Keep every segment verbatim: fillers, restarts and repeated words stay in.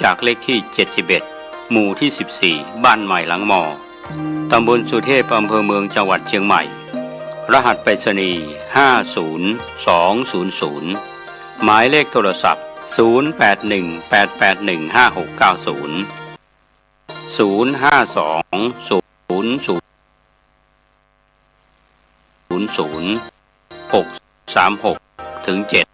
จากเลขที่เจ็ดสิบเอ็ด หมู่ที่สิบสี่ บ้านใหม่หลังมอ ตำบลสุเทพ อำเภอเมือง จังหวัดเชียงใหม่ รหัสไปรษณีย์ ห้าศูนย์สองศูนย์ศูนย์ หมายเลขโทรศัพท์ ศูนย์แปดหนึ่งแปดแปดหนึ่งห้าหกเก้าศูนย์ ศูนย์ห้าสองศูนย์ศูนย์ ศูนย์ศูนย์ หกสามหก ถึง เจ็ด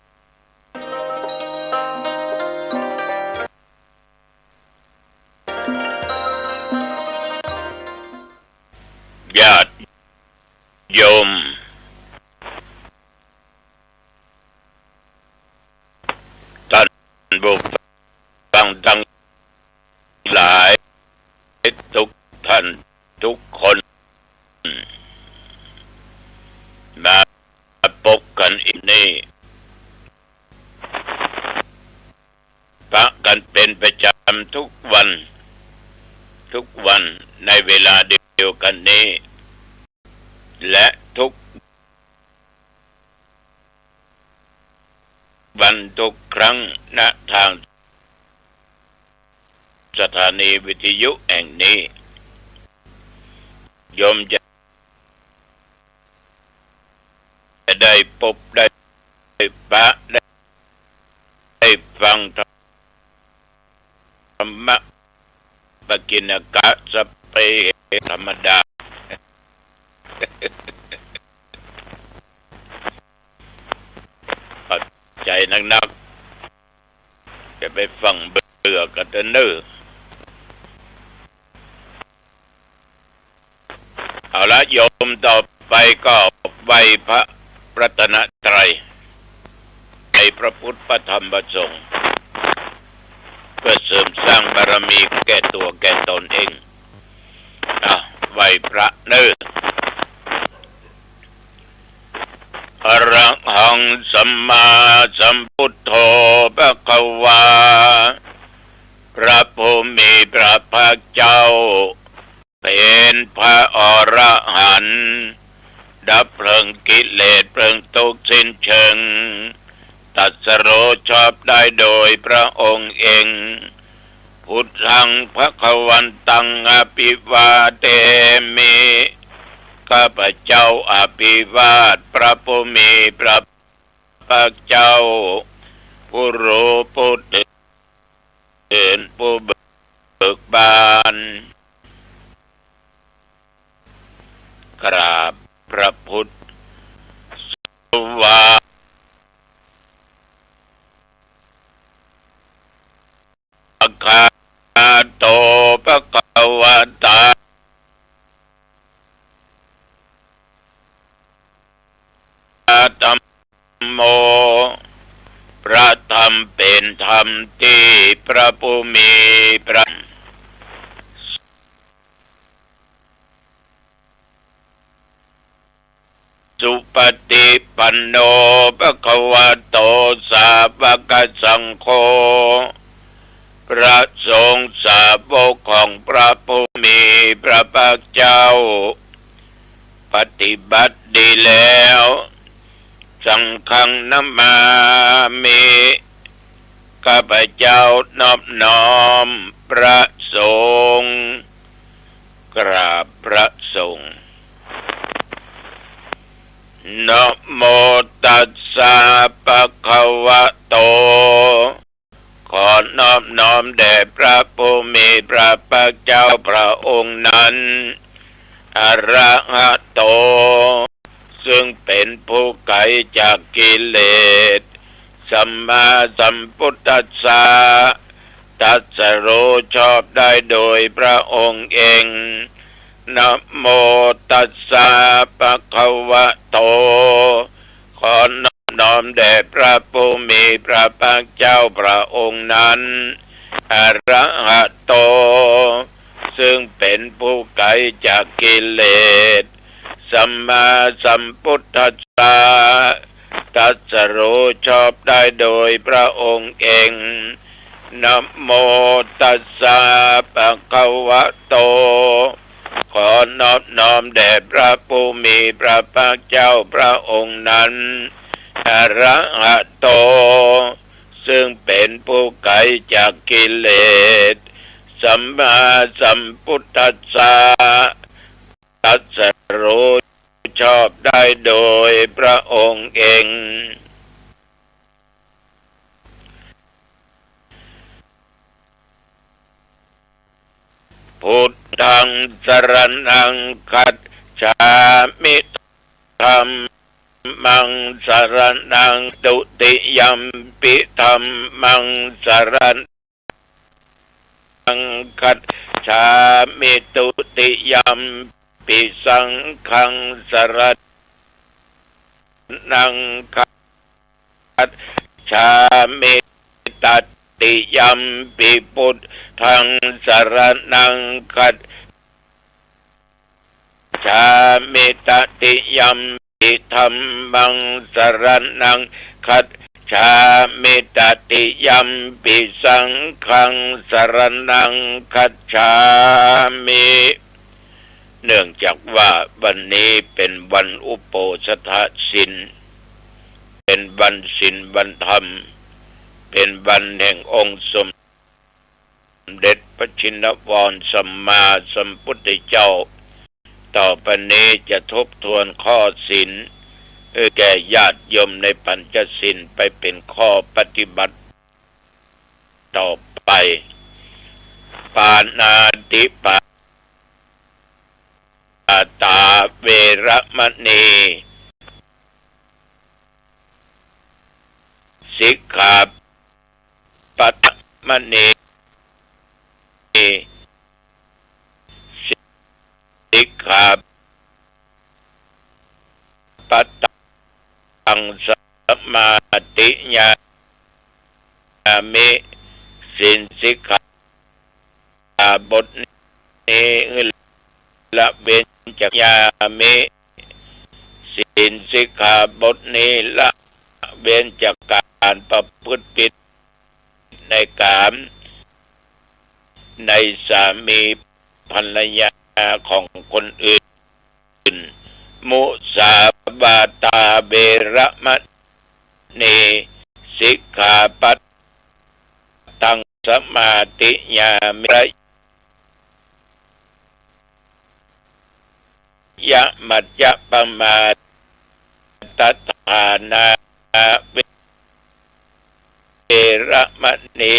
ญาติโยม ท่านผู้ฟังทั้งหลาย ทุกท่านทุกคน มาพบกันอีกนี้ ปะกันเป็นประจำทุกวัน ทุกวันในเวลาเดียวกันนี้ และทุกวันทุกครั้ง ณ ทางสถานีวิทยุแห่งนี้ โยมจะ จะได้พบได้ปะ ได้ ได้ฟังธรรมะ ปกิณกะสพเพเห ธรรมดา เข้าใจนักๆ จะไปฟังเบื่อกันเต๊อะเน่อ เอาละโยม ต่อไปก็ไหว้พระรัตนตรัย ไหว้พระพุทธพระธรรมพระสงฆ์ เพื่อเสริมสร้างบารมีแก่ตัวแก่ตนเอง อ่ะ ไหว้พระเน่อ อะระหังสัมมาสัมพุทโธภะคะวา พระผู้มีพระภาคเจ้า เป๋นพระอรหันต์ ดับเพลิงกิเลสเพลิงทุกข์สิ้นเชิง ตรัสรู้ชอบได้โดยพระองค์เอง พุทธังภะคะวันตังอะภิวาเทมิ ข้าพเจ้าอภิวาทพระผู้มีพระภาคเจ้า ผู้รู้ผู้ตื่นผู้เบิกบาน กราบพระพุทธ สวา คาโตภะคะวะตา ธัมโม พระธรรมเป๋นธรรมตี้พระผู้มีพระ สุปฏิปันโน ภะคะวะโต สาวกสังโฆ พระสงฆ์สาวกของพระผู้มีพระภาคเจ้า ปฏิบัติดีแล้ว สังฆังนะมามิ ข้าพเจ้านอบน้อมพระสงฆ์ กราบพระสงฆ์ นะโมตัสสะภะคะวะโต ขอนอบน้อมแด่พระผู้มีพระภาคเจ้าพระองค์นั้น อะระหะโต ซึ่งเป๋นผู้ไกลจากกิเลส สัมมาสัมพุทธัสสะ ตรัสรู้ชอบได้โดยพระองค์เอง นะโมตัสสะภะคะวะโต ขอนอบน้อมแด่พระผู้มีพระภาคเจ้าพระองค์นั้น อะระหะโต ซึ่งเป๋นผู้ไกลจากกิเลส สัมมาสัมพุทธัสสะ ตรัสรู้ชอบได้โดยพระองค์เอง นะโมตัสสะภะคะวะโต ขอนอบน้อมแด่พระผู้มีพระภาคเจ้าพระองค์นั้น อะระหะโต ซึ่งเป๋นผู้ไขจากกิเลส สัมมาสัมพุทธัสสะ ตรัสรู้ชอบได้โดยพระองค์เอง พุทธังสรณังคัจฉามิ ธัมมังสรณัง ทุติยัมปิธัมมังสรณังคัจฉามิ ทุติยัมปิสังฆังสรณังคัจฉามิ ตติยัมปิพุทธังสรณังคัจฉามิ ตติยัมปิธัมมังสรณังคัจฉามิ ตติยัมปิสังฆังสรณังคัจฉามิ เนื่องจากว่าวันนี้เป๋นวันอุโปสถศีล เป๋นวันศีลวันธรรม เป๋นวันแห่งองค์สมเด็จพระชินวรสัมมาสัมพุทธเจ้า ต่อไปนี้จะทบทวนข้อศีล เอ่อ แก่ญาติโยมในปัญจศีลไปเป๋นข้อปฏิบัติต่อไป ปาณาติปาตาเวระมะณี สิกขาปะทัง มะณี สิกขาปะทังสมาธิยามิ ศีลสิกขาบทนี้ละเว้นจาก ยามิ ศีลสิกขาบทนี้ละเว้นจากการประพฤติผิดในกาม ในสามีภรรยาของคนอื่น มุสาวาทาเวระมะณี สิกขาปะทังสมาธิยามิ ยะมัจจะปะมาทฐานาเวระมะณี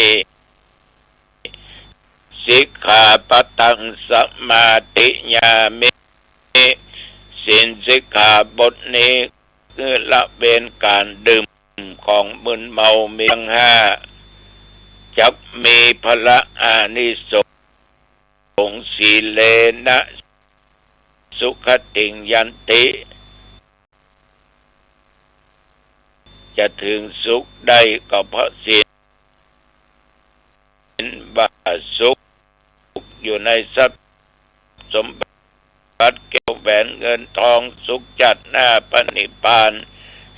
สิกขาปะทังสมาธิยามิ ศีลสิกขาบทนี้คือละเว้นการดื่มของมึนเมามีทั้งห้า จักมีผละอานิสงส์ สีเลนะสุขติงยันติ จะถึงสุขได้ก็เพราะศีล ว่าสุขอยู่ในทรัพย์สมบัติแก้วแหวนเงินทอง สุขชาติหน้าพระนิพพาน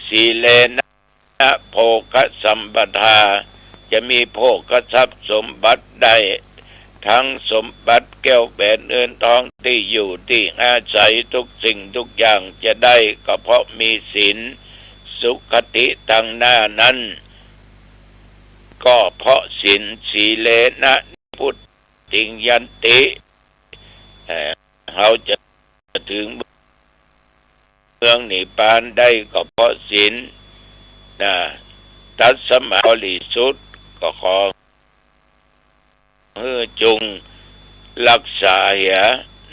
สีเลนะ โภคสัมปทา จะมีโภคทรัพย์สมบัติได้ ทั้งสมบัติแก้วแหวนเงินทอง ตี้อยู่ตี้อาศัย ทุกสิ่งทุกอย่างจะได้ก็เพราะมีศีล สุขติตังหน้านั้น ก็เพราะศีล สีเลนะนิพพุติงยันติ เอ่อ เฮาจะ จะถึงเมืองนิพพานได้ก็เพราะศีลนะ ตัสมา บริสุทธิ์ ก็ขอหื้อจุ่งฮักษาเหีย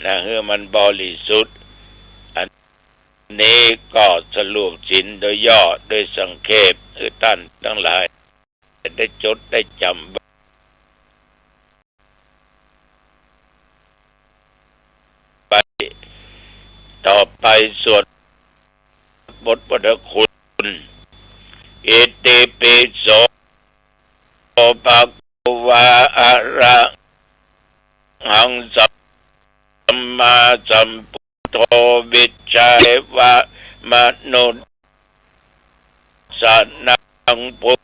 นะ หื้อมันบริสุทธิ์ อันนี้ก็สรุปศีลโดยย่อโดยสังเขป หื้อต้านตังหลายได้จดได้จ๋ำ ไป ต่อไปสวดบทพุทธคุณ อิติปิโส ภะคะวา อะระหัง สัมมาสัมพุทโธ วิชชา เทวมนุสสานัง พุท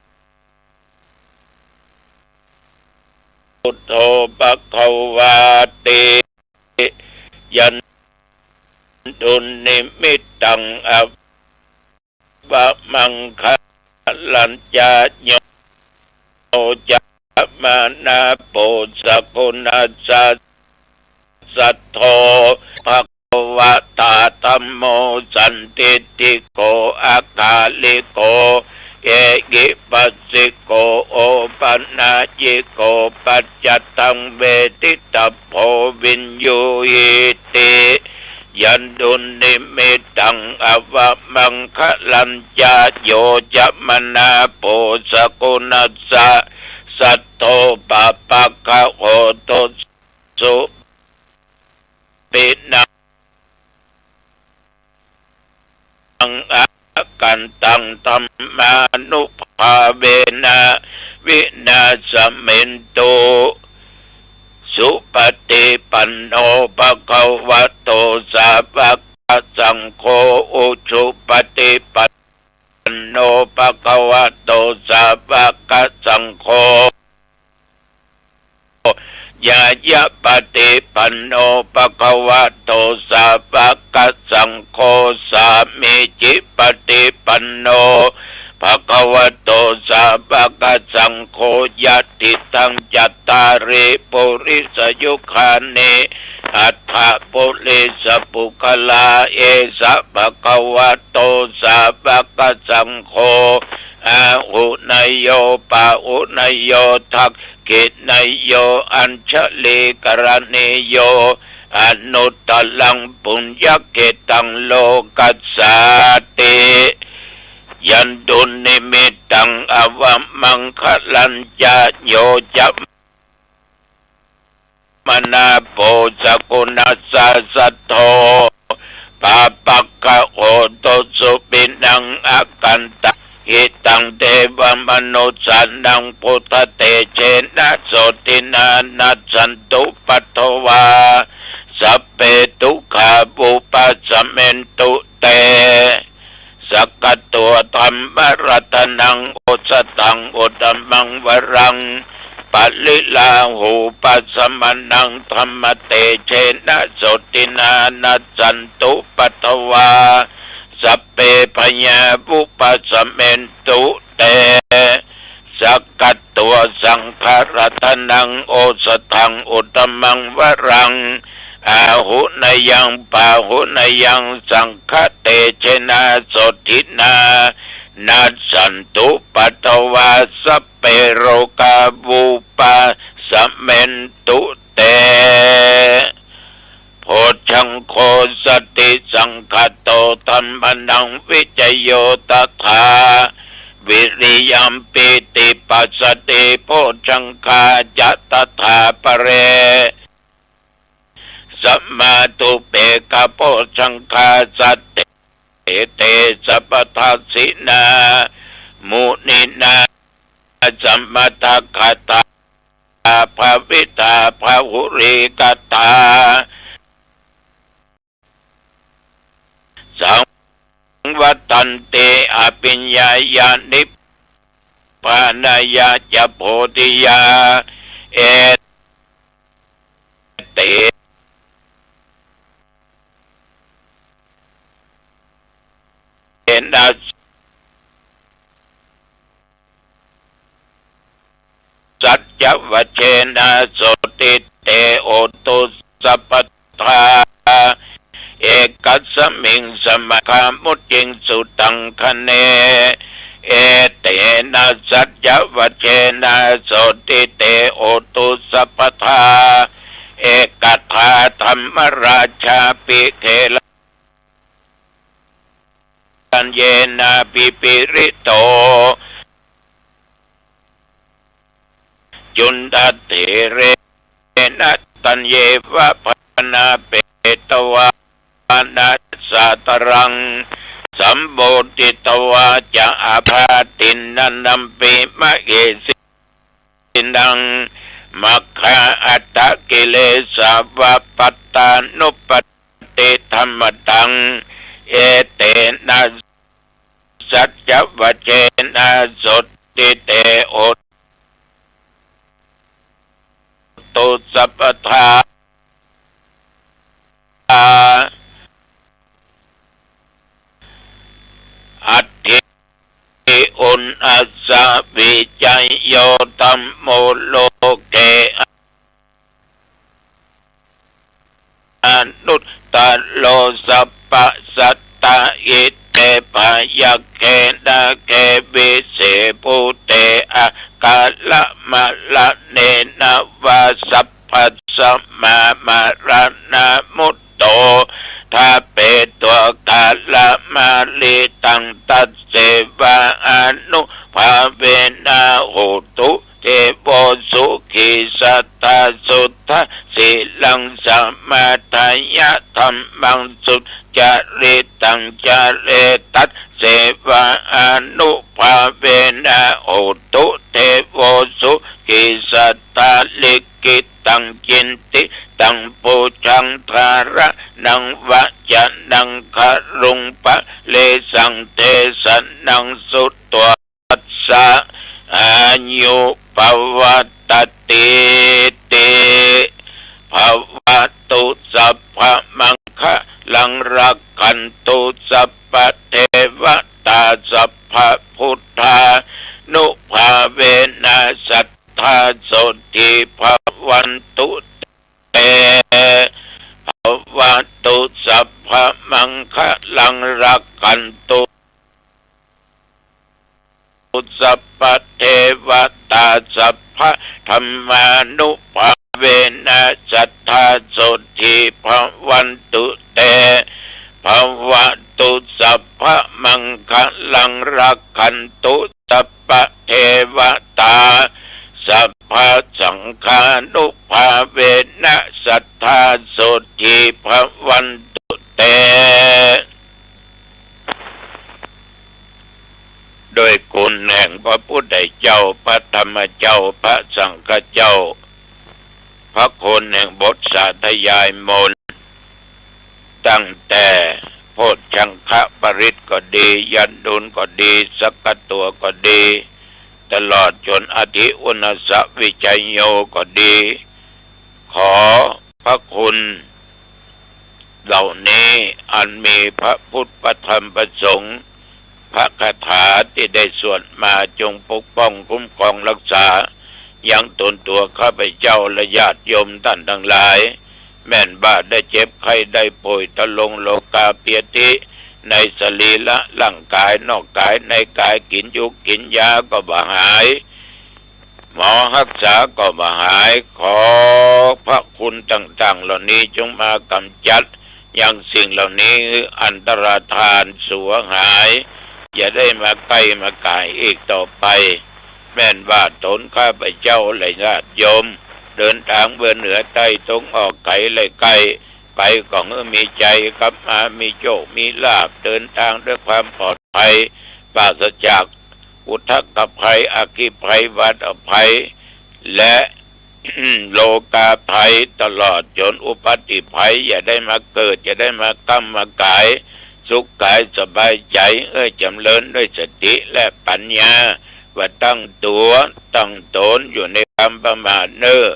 โธ ภะคะวา ติ ยันตุ นิมิตตัง อะวะมังคะลัญจะ โย ca mānapo sakuṇassa saddo bhagavatā dhammo sandiṭṭhiko akāliko ehipassiko opanayiko paccattaṃ veditabbo viññūhīti. Yandunnimittaṃ avamaṅgalañca yo cāmanāpo sakuṇassa saddo pāpaggaho dussupinaṃ akantaṃ dhammānubhāvena vināsamentu. Supaṭipanno bhagavato sāvakasaṅgho, ujupaṭipanno bhagavato sāvakasaṅgho, ñāyapaṭipanno bhagavato sāvakasaṅgho, sāmīcipaṭipanno bhagavato sāvakasaṅgho, yadidaṃ cattāri purisayugāni aṭṭha purisapuggalā, esa bhagavato sāvakasaṅgho, āhuneyyo pāhuneyyo dakkhiṇeyyo añjalikaraṇīyo anuttaraṃ puññakkhettaṃ lokassāti. Yandunnimittaṃ avamaṅgalañca yo cāmanāpo sakuṇassa saddo pāpaggaho dussupinaṃ akantaṃ hitaṃ devamanussānaṃ buddhatejena sotthinā nassantupaddavā sabbe dukkhā vūpasamentu te. Sakkatvā dhammaratanaṃ osathaṃ uttamaṃ varaṃ pariḷāhūpasamanaṃ dhammatejena sotthinā nassantupaddavā sabbe bhayā vūpasamentu te. Sakkatvā saṅgharatanaṃ osathaṃ uttamaṃ varaṃ āhuneyyaṃ pāhuneyyaṃ saṅghatejena sotthinā nassantupaddavā sabbe rogā vūpasamentu te. Bojjhaṅgo satisaṅkhāto dhammānaṃ vicayo tathā viriyampītipassaddhi bojjhaṅgā ca tathāpare samādhupekkhabojjhaṅgā sattete sabbadassinā muninā sammadakkhātā bhāvitā bahulīkatā. Saṃvattanti abhiññāya nibbānāya ca bodhiyā. Ete na saccavajjena sotthi te hotu sabbadā. Ekasmiṃ samaggamucciṃsu taṅkhaṇe. Etena saccavajjena sotthi te hotu sabbadā. Ekadā dhammarājāpi gelaññenābhipīḷito cundattherena taññeva bhaṇāpetvāna sādaraṃ. Sammoditvā ca ābhāti naṇaṃpi mahesinaṃ maggā attakilesā va pattānuppattidhammataṃ. Etena saccavajjena sotthi te hotu sabbadā. Atthi uṇhassa vicayo ca ธัมโม โลเก อนุตตโร สัพพะสัตตา หิเต พยัคเข นาเก วิเศษ ภูเต อาการะมะระเณนะวา สัพพัสสะ มามะระนะ มุตโต ทาเป ตัง กาละมะลิตัง ตัสเสวะ อานุภาเวนะ โหตุ เทโว สุขี สัตถา สุทธา สีลัง สมาทายะ ธัมมัง สุจริตัง จาเร ตัสเสวะ อานุภาเวนะ โหตุ เทโว สุขี สัตถา ลิขิตัง จินติตัง ปูชัง ธาระณัง วะจะนัง คารุง ปะเรสัง เทสะนัง สุตวา สะ อายุ ปวัตติติ ภวตุ สัพพะมังคะลัง รักขันตุ สัพพะเทวตา สัพพะพุทธานุภาเวนะ สัตถา โสตถี ภวันตุ เต ภวตุ สัพพะมังคะลัง รักขันตุ สัพพะเทวตา สัพพะธัมมานุภาเวนะ สัตถา โสตถี ภวันตุ เต ภวตุ สัพพะมังคะลัง รักขันตุ สัพพะเทวตา สัพพะสังฆานุภาเวนะ สัตถา โสตถี ภวันตุ เต โดยคุณแห่งพระพุทธเจ้า พระธรรมเจ้า พระสังฆเจ้า พระคุณแห่งบทสาธยายมนต์ ตั้งแต่โพชฌังคปริตรก็ดี ยันดูลก็ดี สักกะตั๋วก็ดี ตลอดจนอธิอุณาสวิชชโยก็ดี ขอพระคุณเหล่านี้อันมีพระพุทธ พระธรรม พระสงฆ์ พระคาถาที่ได้สวดมาจงปกป้องคุ้มครองรักษา ยังตนตัวข้าพเจ้าและญาติโยมต้านตังหลาย แม่นว่าได้เจ็บไข้ได้ป่วยตะลงโรคาพยาธิในสรีระร่างกายนอกกายในกาย กิ๋นยูกกิ๋นยาก็บ่หาย หมอฮักษาก็บ่หาย ขอพระคุณต่างๆ เหล่านี้จงมากำจัดยังสิ่งเหล่านี้หื้ออันตรธานสูญหาย อย่าได้มาใก้มาก๋ายอีกต่อไป แม่นว่าตนข้าพเจ้าและญาติโยม เดินตางเบือเหนือใต้ตงออกไก๋และใก้ ไปก็หื้อมีใจ๋กลับมามีโชคมีลาภ เดินตางด้วยความปลอดภัย ปราศจากอุทกภัย อัคคีภัย วาตภัย และ โรคาภัย ตลอดจนอุบัติภัย อย่าได้มาเกิด อย่าได้มาก้ำมาก๋าย สุขกายสบายใจ๋ เออ จ๋ำเริญด้วยสติและปัญญา ว่าตั้งตั๋วตั้งต๋นอยู่ในความประมาทเน่อ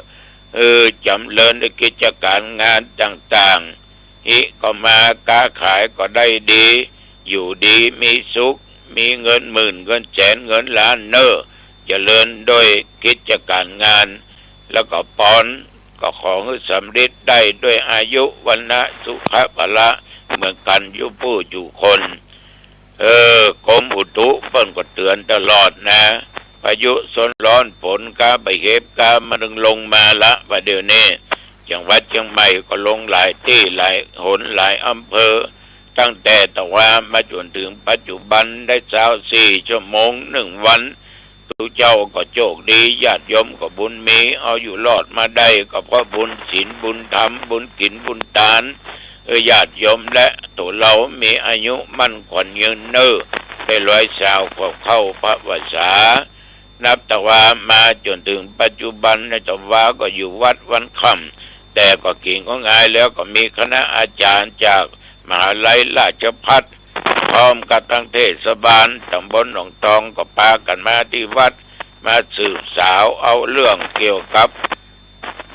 เออ จ๋ำเริญในกิจก๋านงานต่างๆ ฮิก็มา ก๊าขายก็ได้ดี อยู่ดีมีสุข มีเงินหมื่นเงินแสนเงินล้านเน่อ เจริญด้วยกิจก๋านงาน แล้วก็ปอนก็ขอหื้อสำเร็จได้ด้วยอายุ วรรณะ สุขะ พละ เหมือนกั๋นกู้ผู้กู้คน เออ กรมอุตุเปิ้นก็เตื๋อนตลอดนะ พายุโซนร้อน ฝนก๊าบ่าเห็บก๊าบ่านึ่งลงมาละ ว่าเดี๋ยวนี้ จังหวัดเจียงใหม่ก็ลงหลายตี้หลายหนหลายอำเภอ ตั้งแต่ตะวามาจ๋นเถิงปัจจุบันได้ซาวสี่ชั่วโมงหนึ่งวัน ตุ๊เจ้าก็โชคดี ญาติโยมก็บุญมี เอาอยู่รอดมาได้ก็เพราะบุญศีลบุญธรรม บุญกิ๋นบุญตาน เออ ญาติโยมและตั๋วเฮามีอายุมั่นขวัญยืนเน่อ ได้ร้อยซาวขวบเข้าพรรษา นับตะวามาจ๋นเถิงปัจจุบัน ในตะวาก็อยู่วัดวันค่ำ แต่ก็เก๋งก็งายแล้วก็มีคณะอาจ๋ารย์จากมหาลัยราชภัฏ พร้อมกับตังเทศบาลต๋ำบลหนองทองก็ปากั๋นมาตี้วัด มาสืบสาวเอาเรื่องเกี่ยวกับ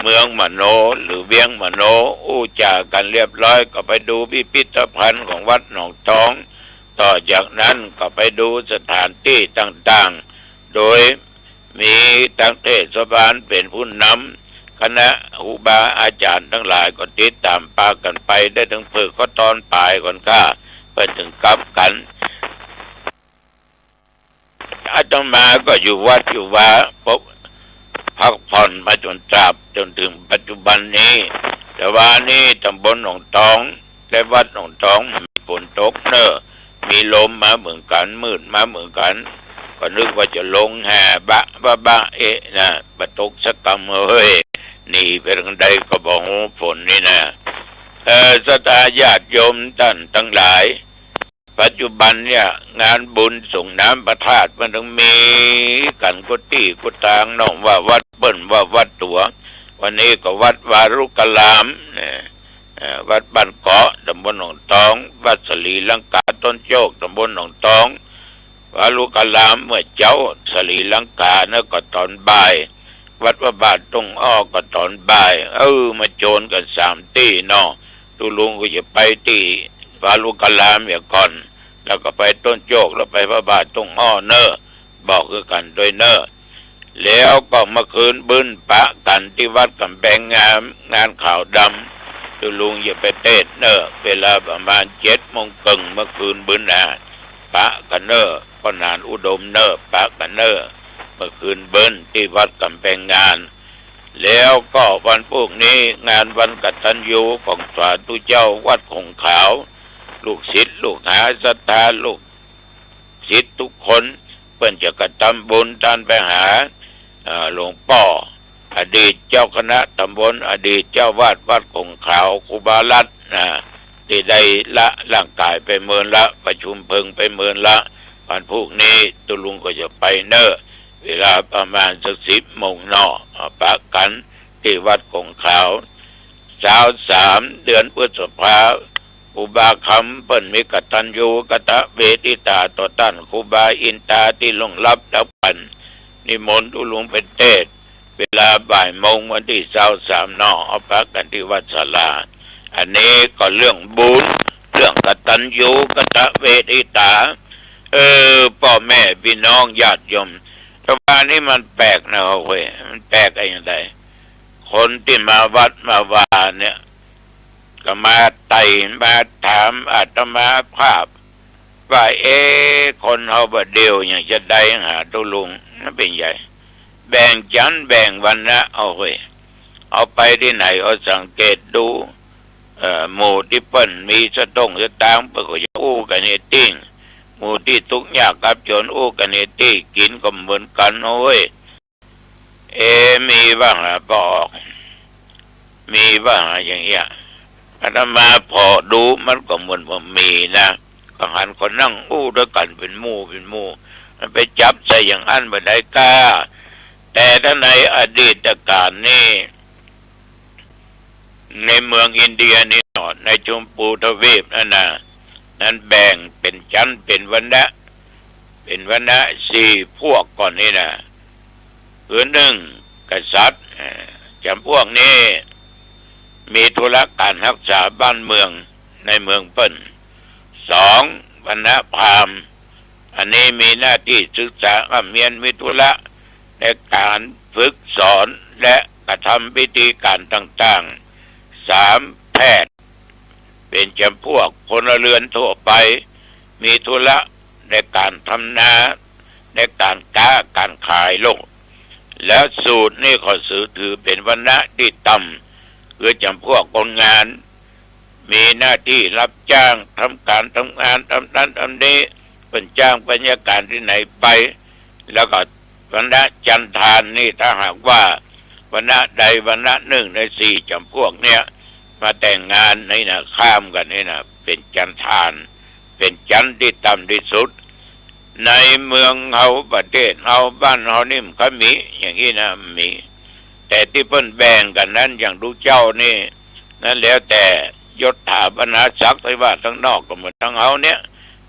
เมืองมโนหรือเวียงมโน อู้จ๋ากั๋นเรียบร้อย ก็ไปดูพิพิธภัณฑ์ของวัดหนองทอง ต่อจากนั้นก็ไปดูสถานตี้ต่างๆ โดย มีตังเทศบาลเป๋นผู้นำ คณะครูบาอาจ๋ารย์ตังหลายก็ติดต๋ามปากั๋นไป ได้ตึงเผิกก็ตอนป๋ายก่อนก้า เปิ้นตึงกลับกั๋น อาตมาก็อยู่วัดอยู่วา ปก พักผ่อนมาจ๋นตราบจ๋นเถิงปัจจุบันนี้ แต่วานี้ต๋ำบลหนองตอง และวัดหนองตองมีฝนตกเน่อ มีลมมาเหมือนกั๋น มืดมาเหมือนกั๋น ก็นึกว่าจะลงแห่บะบะบะ เอ๊ะนะ บ่ตกสักกำ เฮ้ย หนีไปตางใดก็บ่ฮู้ฝนนี่นะ เอ่อ ศรัทธาญาติโยมต้านตังหลาย ปัจจุบันเนี่ย งานบุญส่งน้ำพระธาตุมันตึงมีกั๋นกู้ตี้กู้ตางเนาะ ว่าวัดเปิ้น ว่าวัดตั๋ว วันนี้ก็วัดวารุกรามนะ เอ่อ วัดบ้านเกาะ ต๋ำบลหนองตอง วัดสรีลังกาต้นโจก ต๋ำบลหนองตอง วารุกรามเมื่อเจ๊า สรีลังกานะก็ต๋อนบ่าย วัดพระบาทต้งอ้อก็ต๋อนบ่าย เออ มาโจนกั๋นสามตี้เนาะ ตุ๊ลุงก็จะไปตี้วารุกรามเหียก่อน แล้วก็ไปต้นโจก แล้วไปพระบาทต้งอ้อเน่อ บอกคือกั๋นตวยเน่อ แล้วก็เมื่อคืนบึ้นปะกั๋นตี้วัดก๋ำแปงงาม งานขาวดำ ตุ๊ลุงจะไปเตศน์เน่อ เวลาประมาณเจ็ดโมงเกิ่ง เมื่อคืนบึ้นนะ ปะกั๋นเน่อ ป้อหนานอุดมเน่อ ปะกั๋นเน่อ เมื่อคืนบึ้นตี้วัดก๋ำแปงงาม แล้วก็วันพูกนี้งานวันกตัญญูของสาธุเจ้าวัดโข่งขาว ลูกศิษย์ลูกหาศรัทธาลูก ศิษย์ทุกคน เปิ้นจะกระตำบุญตานไปหา เอ่อ หลวงป้อ อดีตเจ้าคณะต๋ำบล อดีตเจ้าวาดวัดโข่งขาว ครูบารัตน์นะ ตี้ได้ละร่างก๋ายไปเมินละ ประชุมเพลิงไปเมินละ วันพูกนี้ตุ๊ลุงก็จะไปเน่อ เวลาประมาณสักสิบโมงเนาะ เอาปะกั๋นตี้วัดโข่งขาว ซาวสาม เดือนพฤษภา ครูบาคำเปิ้นมีกตัญญูกตเวทิตาต่อต้านครูบาอินตาตี้ล่วงลับแล้วปั๋น นิมนต์ตุ๊ลุงไปเตศน์ เวลาบ่ายโมงวันตี้ซาวสามเนาะ เอาปะกั๋นตี้วัดศาลา อันนี้ก็เรื่องบุญ เรื่องกตัญญูกตเวทิตา เออ ป้อแม่ปี้น้องญาติโยม แต่วานี้มันแปลกนะเว้ย มันแปลกอะหยังใด คนตี้มาวัดมาวาเนี่ย ก็มาไต่มาถามอาตมาภาพว่า เอ๊ะ คนเฮาบ่าเดี่ยวหยังจะได้หาตุ๊ลุง มันเป๋นใหญ่ แบ่งจั๊นแบ่งวรรณะ เอาเฮ้ย เอาไปตี้ไหน เอาสังเกตดู เอ่อ หมู่ตี้เปิ้นมีสะต้งสะตางค์ เปิ้นก็จะอู้กั๋นเฮดติ้ง หมู่ตี้ตุ๊กข์ยากคับจ๋นอู้กั๋นเฮดตี้ กิ๋นก็เหมือนกั๋น โอ้ย เอ มีบ้างหาปอออก มีบ้างหาอย่างเงี้ย อาตมาผ่อดูมันก็เหมือนบ่มีนะ ก็หันคนนั่งอู้ตวยกั๋นเป๋นหมู่เป๋นหมู่ มันไปจับใส่อย่างอั้นบ่ได้ก้า แต่ถ้าในอดีตกาลนี่ ในเมืองอินเดียนี่เนาะ ในชมพูทวีปนั่นน่ะ นั้นแบ่งเป๋นจั๊นเป๋นวรรณะ เป๋นวรรณะสี่พวกก่อนนี่น่ะ คือหนึ่ง กษัตริย์ เอ่อ จ๋ำพวกนี้มีธุระก๋านฮักษาบ้านเมืองในเมืองเปิ้น สอง วรรณะพราหมณ์ อันนี้มีหน้าตี้ศึกษาร่ำเฮียน มีธุระในก๋านฝึกสอนและกระทำพิธีก๋านต่างๆ สาม แพทย์ เป๋นจ๋ำพวกพลเรือนทั่วไป มีธุระในก๋านทำนา ในก๋านก๊าก๋านขายโลก และสูตรนี่ข้อสือถือเป๋นวรรณะตี้ต่ำ คือจ๋ำพวกคนงาน มีหน้าตี้รับจ้างทำก๋านทำงาน ทำนั้นทำนี้ เปิ้นจ้างเปิ้นยะก๋านตี้ไหนไป แล้วก็วรรณะจันทานนี่ ถ้าหากว่าวรรณะใดวรรณะหนึ่งในสี่จ๋ำพวกเนี้ย มาแต่งงานนี่นะ ข้ามกั๋นนี่นะ เป๋นจันทาน เป๋นจั๊นตี้ต่ำตี้สุด ในเมืองเฮา ประเทศเฮา บ้านเฮานี่มันก็มีอย่างนี้นะ มี แต่ตี้เปิ้นแบ่งกั๋นนั้น อย่างตุ๊เจ้านี่ นั้นแล้วแต่ยศถาบรรดาศักดิ์ ตี้ว่าตางนอกก็เหมือนตางเฮาเนี่ย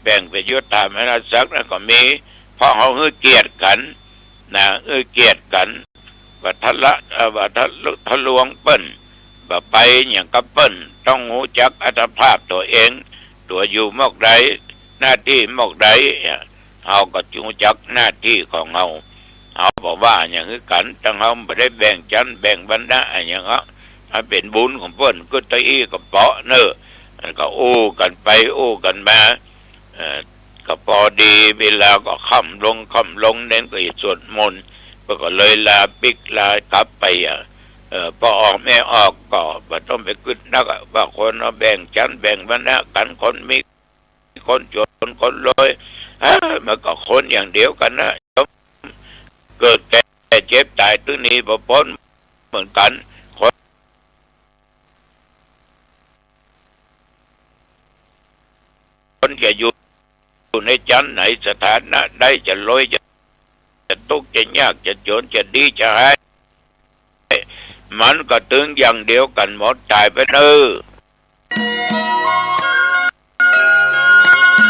แบ่งเป๋นยศถาบรรดาศักดิ์นั้นก็มี เพราะเฮาหื้อเกียรติกั๋นนะ หื้อเกียรติกั๋น บ่ทะละ เอ่อ บ่ทะลุทะลวงเปิ้น บ่ไปหยังกับเปิ้น ต้องฮู้จักอัตภาพตั๋วเอง ตั๋วอยู่หมวกใด หน้าตี้หมวกใด เฮาก็ฮู้จักหน้าตี้ของเฮา เฮาบ่ว่าหยังหื้อกั๋น ตังเฮาบ่ได้แบ่งจั๊นแบ่งวรรณะอะหยังอะ มันเป๋นบุญของเปิ้น กึ๊ดตะอี้ก็เปาะเน่อ แล้วก็อู้กั๋นไปอู้กั๋นมา เอ่อ ก็ปอดีเวลาก็ค่ำลง ค่ำลง เน้นก็สวดมนต์ เปิ้นก็เลยลาปิ๊กลากลับไปอะ เอ่อ ป้อออกแม่ออกก็บ่ต้องไปกึ๊ดนักอะ ว่าคนเฮาแบ่งจั๊นแบ่งวรรณะกั๋น คนมีคนจ๋นคนรวย เอ้อ มันก็คนอย่างเดียวกั๋นนะ เกิดแก่เจ็บต๋ายตึงหนีบ่ป๊นเหมือนกั๋น คน คนจะอยู่ในจั๊นไหน สถานะใด จะรวยจะ จะตุ๊กข์จะยาก จะจ๋นจะดีจะฮ้าย มันก็ตึงอย่างเดียวกั๋นหมด ต๋ายไปเน่อ